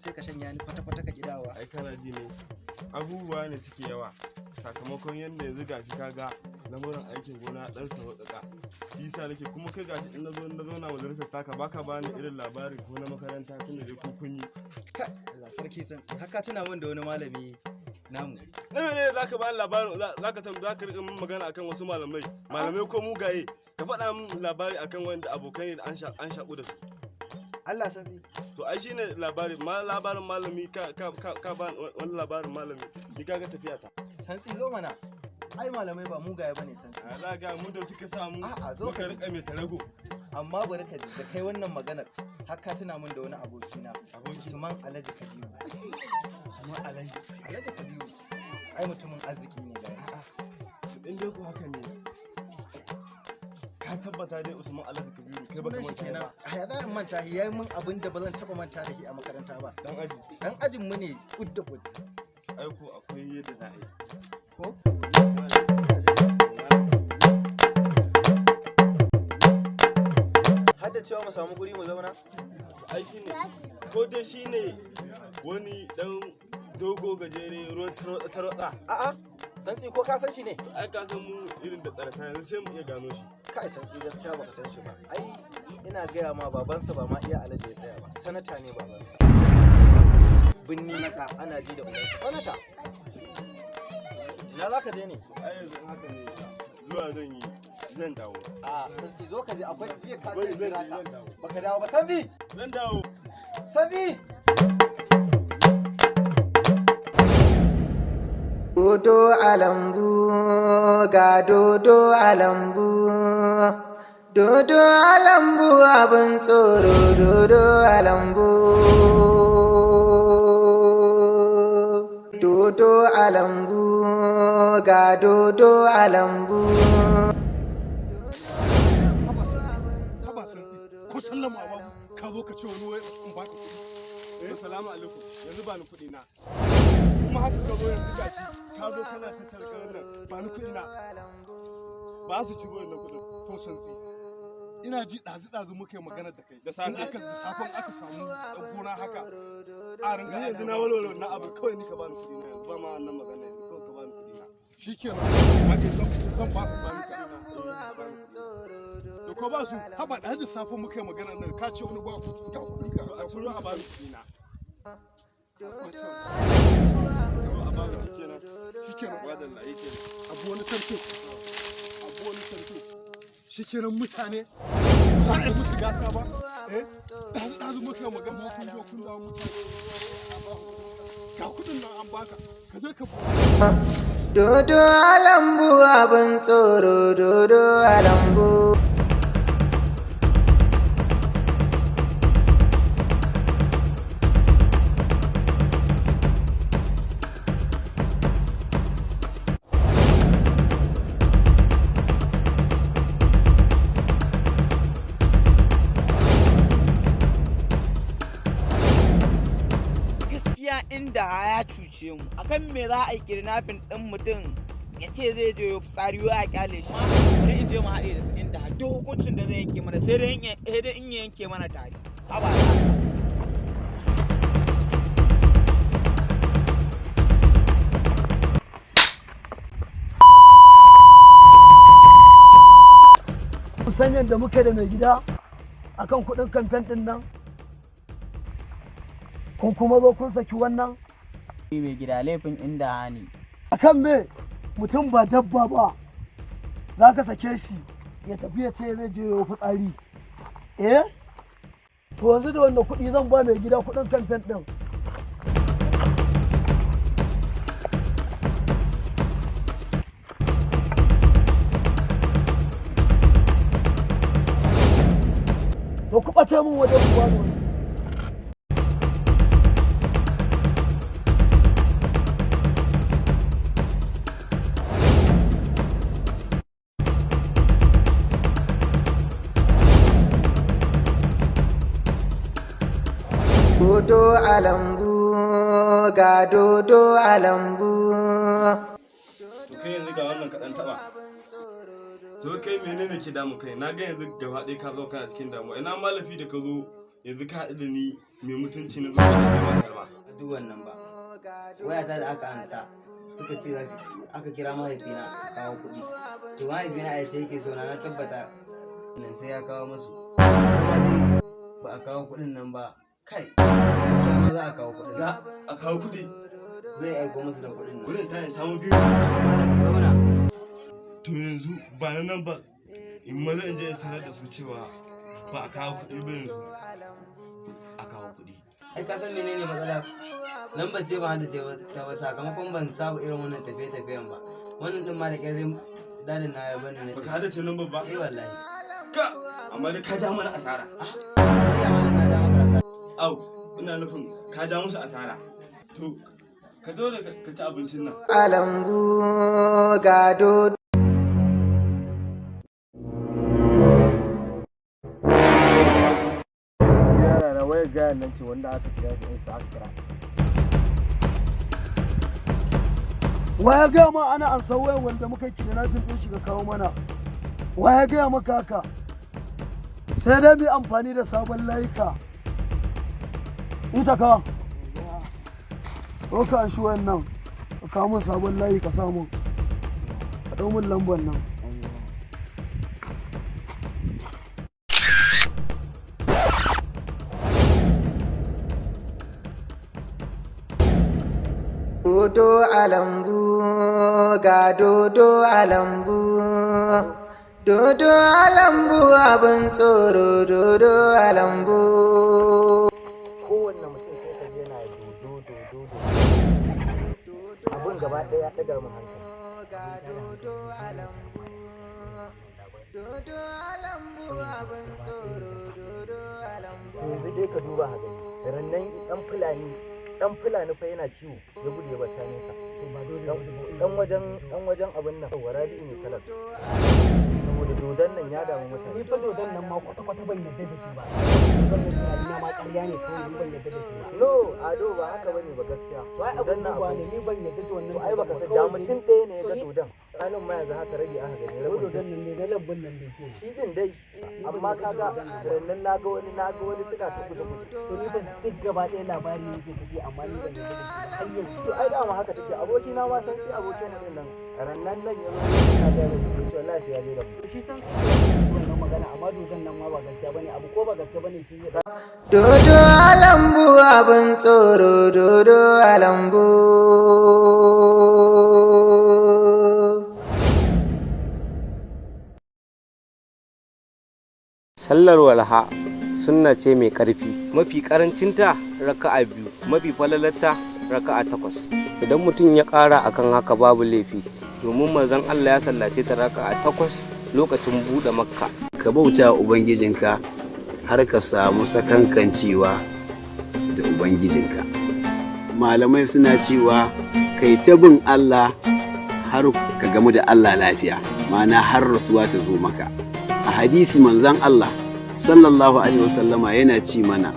sai ka shanya ni kwata-kwata ka gidawa. Ai kana ji ne, abubuwa ne suke yawa sakamakon yadda yanzu gashi kaga lamuran aikin gona dan sauƙaƙa, shi yasa nake. Kuma kai gashi in nazo na zauna majalisar taka, baka bani irin labari ko na makaranta, tunda dai ku kun yi. Kai, Allah sarki Santsi, haka tuna min da wani malami namu. Na mene zaka bani labarin? Zaka tam zaka rika min magana akan wasu malamai, malamai ko mugaye? Ka faɗa min labari akan wanda abokai ne da an shaƙu da su. Allah Santsi. To ai shine labari ma, labarin malami, ka ba wani labarin malami, ni kaga tafiya ta. Santsi, zo mana. Ai malamai ba mugaye bane, Santsi. Ala ga mu da suka samu A'a, zo muka ka ji. rika mai tarago. Amma bari ka ji, da kai wannan maganar har ka tuna min da wani abokina. Aboki? Usman Alhaji Kabiru. Usman Alhaji? Alhaji Kabiru. Ai mutumin arziki ne ga. In dai ku haka ne, ka tabbata dai Usman Alhaji Kabiru, kai baka Sunan shi manta kenan. ba? A ya za in manta shi? Yayi min abin da ba zan taba manta da shi a makaranta ba. Dan aji? Dan ajin mu ne kud da kud. Ai ko akwai yadda za a yi. Ko? Har da cewa mu samu guri mu zauna? Ai shine, ko dai shine wani dan dogo gajere ruwan tarwatsa tarwatsa? A'a, Santsi, ko ka san shi ne? Ai ka san mu irin da tsarata, yanzu sai mu iya gano shi. Kai Santsi, gaskiya baka san shi ba. Ai ina gaya ma, babansa ba ma iya Alhaji ya tsaya ba. Sanata ne babansa. Binni ana ji da ubansa. Sanata. Ina za ka je ne? Ai yanzu in haka ne, zuwa zan yi, zan dawo. A Santsi, zo ka je, akwai jiya ka Bari ce zan jira je, ka. zan dawo. Baka dawo ba, Santsi. Zan dawo. Santsi. Dodo a lambu, ga dodo a lambu, dodo a lambu abin tsoro, dodo a lambu. Dodo a lambu, ga dodo a lambu. Haba Santsi, haba Santsi, ko sallama babu, ka zo ka ce wani wai in baka kuɗi. Assalamu alaikum, yanzu ba ni kuɗi na. Kuma haka ka zo yanzu gashi ka zo kana tattara karan nan, ba ni kuɗi na. Ba su ci wannan kuɗin. To Santsi, ina ji ɗazu ɗazu muka yi magana da kai. Da safe. In aka da safen aka samu ɗan gona haka a ringa Ni yanzu na walwala wannan abu, kawai ni ka bani kuɗi na yanzu, ba ma wannan magana, yanzu kawai ka bani kuɗi na. Shikenan, haka zan baka, bani kuɗi na. Da ko ba su, haba, ɗazu da safen muka yi magana nan, ka ce wani ba kuɗi, ga kuɗin ka. To a ciro a bani kuɗi na. A bani, shikenan. Shikenan. Wadalla yake. Abu wani sarki, abu wani sarki. Shikenan, mutane ba za a yi musu gata ba. Eh, ɗazu ɗazu muka yi magana, kun zo kun dawo mutane, ga kuɗin nan an baka, ka je ka Dodo a lambu abin tsoro, dodo a lambu. Gaskiya inda ya cuce mu. Akan me za a yi kidnapping din mutum, ya ce zai je ya fitsari, ya kyale shi? Bari in je mu haɗe da su inda duk hukuncin da zai yanke mana, sai dai in ya yanke mana tare. Haba da Allah. San yadda muke da mai gida akan kuɗin kamfen ɗin nan, kun kuma zo kun saki wannan. Mai gida, laifin inda hani. Akan me? Mutum ba dabba ba, za ka sake shi ya tafi ya ce zai je ya fitsari? Eh, to yanzu da wanda kuɗi zan ba mai gida kuɗin kamfen ɗin? To ku ɓace min wajen, ku bani wani. Dodo a lambu, ga dodo a lambu. To kai yanzu ga wannan kaɗan taɓa. To kai, menene ke damu kai? Na ga yanzu gaba ɗaya ka zo kana cikin damuwa. Ina malafi da ka zo yanzu ka haɗu da ni. mai mutunci na zo da gabatar ba. Duk wannan ba, wayata da aka ansa suka ce aka kira mahaifina kawo kuɗi. To mahaifina a yace yake so na na tabbata nan sai ya kawo musu. Kuma dai ba a kawo kuɗin nan ba. Kai, gaskiya ma za a kawo kuɗin. Za a kawo kuɗi? Zai aiko musu da kuɗin nan. Wurin ta yin samu biyu. Amma ka zauna. To yanzu ba na nan ba, in maza in je in sanar da su cewa ba a kawo kuɗi ba, yanzu a kawo kuɗi. Ai ka san menene matsala? Lamba ce ba hada ce ta ba, sakamakon ban saba irin wannan tafiye-tafiyen ba. Wannan din ma da ƙyarrin dadin na ya bani na Baka hada ce lambar ba? Eh wallahi. Ka amma dai ka ja mana asara. Ai amma na ja maka asara. Au, ina nufin ka ja musu asara. To ka zo da ka ci abincin nan. A lambu ga dodo. Yara na wayar gayan nan ce wanda aka kira da yansa aka kira. Wa ya gaya ma ana ansa wayar wanda muka yi kidnapping din shi ka kawo mana? Wa ya gaya maka haka? Sai dai mu yi amfani da sabon layuka. Ita ka. Ko ka anshi wayan nan. Ka kawo min sabon layi ka sa mun. Ka ɗau min lambar nan. Dodo a lambu ga dodo a lambu. Dodo a lambu abin tsoro, dodo a lambu. Kowanne mutum sai ka ji yana dodo dodo dodo. Abin gaba ɗaya ya ɗaga min hankali. Ga dodo a lambu. Dodo a lambu abin tsoro, dodo a lambu. Yanzu dai ka duba ka gani, rannan ɗan Fulani, ɗan Fulani fa yana kiwo ya gudu ya bar shanunsa. Dan wajen abin nan Warabi ne salat. Saboda dodon nan ya damu mutane. Ni fa dodon nan ma kwata kwata ban yarda da shi ba. Dodon nan tunani ma ƙarya ne kawai, ni ban yarda da shi ba. No, Ado, ba haka bane ba gaskiya. Wai Dodon abin nan duba akwai ne, ni ban yarda da wannan. To ai baka san da mutum ɗaya ne ya ga dodon. Ranin ma yanzu haka rage aka gani Ko rabin. dodon nan ne na lambun nan ne ke. Shi din dai, amma kaga rannan naga wani suna ta guje guje. To ni ban duk gaba ɗaya labari yake ta ji, amma ni ban yarda da shi ba har yanzu. To ai dama haka take, aboki na ma san shi, abokin mu din nan. Rannan nan ya zo yana ga mai ce wallahi sai ya je da mu. Shi san wannan magana, amma dodon nan ma ba gaskiya bane abu, ko ba gaskiya bane shi zai Dodo a lambu abin tsoro, dodo a lambu. Sallar walha sunna ce mai ƙarfi. Mafi ƙarancinta raka'a biyu, mafi falalarta raka'a takwas. Idan mutum ya ƙara akan haka babu laifi, domin manzon Allah ya sallace ta raka'a takwas lokacin buɗe Makka. Ka bauta wa Ubangijinka har ka samu sakankancewa da Ubangijinka. Malamai suna cewa kai ta bin Allah har ka gamu da Allah lafiya, ma'ana har rasuwa ta zo maka. A hadisi manzon Allah sallallahu alaihi wasallama yana ci mana,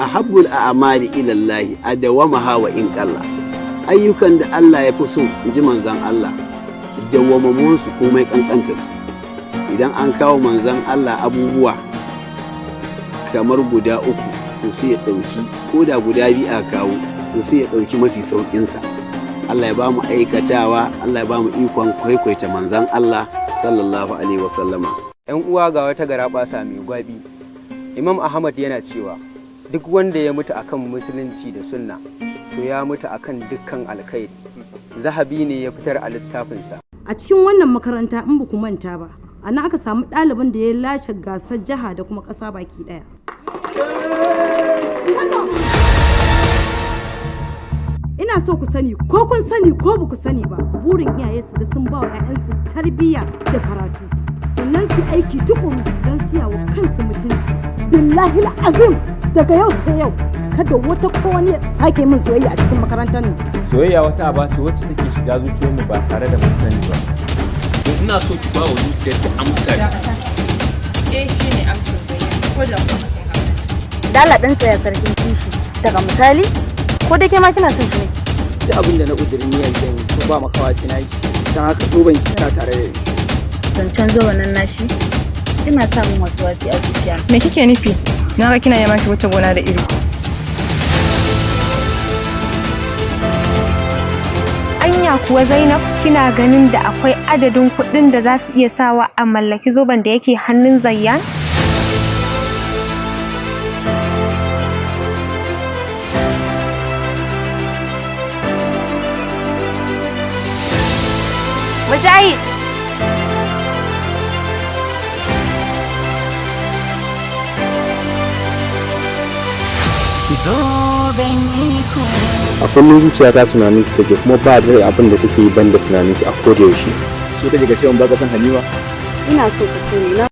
ahabbul a'mali ila Allah adawamaha wa in qalla. Ayyukan da Allah ya fi so, in ji manzon Allah, dawwamamun su komai kankanta su. Idan an kawo manzon Allah abubuwa kamar guda uku, to sai ya ɗauki ko da guda biyu a kawo, to sai ya ɗauki mafi sauƙinsa. Allah ya ba mu aikatawa, Allah ya ba mu ikon kwaikwaita manzon Allah sallallahu alaihi wasallama. ‘Yan uwa, ga wata garaɓasa mai gwabi. Imam Ahmad yana cewa duk wanda ya mutu akan musulunci da sunna, to ya mutu akan dukkan alkhairi. Zahabi ne ya fitar a littafinsa. A cikin wannan makaranta, in ba ku manta ba, a nan aka samu ɗalibin da ya lashe gasar jiha da kuma ƙasa baki ɗaya. Ina so ku sani, ko kun sani ko ba ku sani ba, burin iyaye su ga sun ba wa 'ya'yansu tarbiyya da karatu, sannan su aiki tukuru don siya wa kansu mutunci. Billahi azim, daga yau sai yau, kada wata ko wani ya sake min soyayya a cikin makarantar nan. Soyayya wata aba ce wacce take shiga zuciyarmu ba tare da mun sani ba. Ina so ki ba wa zuciyarki amsa. Eh, shi ne amsar Zayyana, ko da kuma sun haka. Dala ɗan tsaya, sarkin kishi. Daga misali, ko da ke ma kina son shi ne? Duk abin da na ƙudurin niyyar zan yi, to ba makawa sai na yi shi. Don haka duban ki tana tare da ni. Zancen zuwa nan nashi ina samun wasu wasi a zuciya. Me kike nufi? Na ga kina neman ki wuce gona da iri. Anya kuwa Zainab, kina ganin da akwai adadin kuɗin da za su iya sawa a mallaki zoben da yake hannun Zayyan? Mujahid! Zoben iko. A kullum zuciya ta tunanin ki take, kuma ba da abin da take yi banda tunanin ki a koda yaushe. So kake ka ce mun baka san Halima? Ina so ka sani na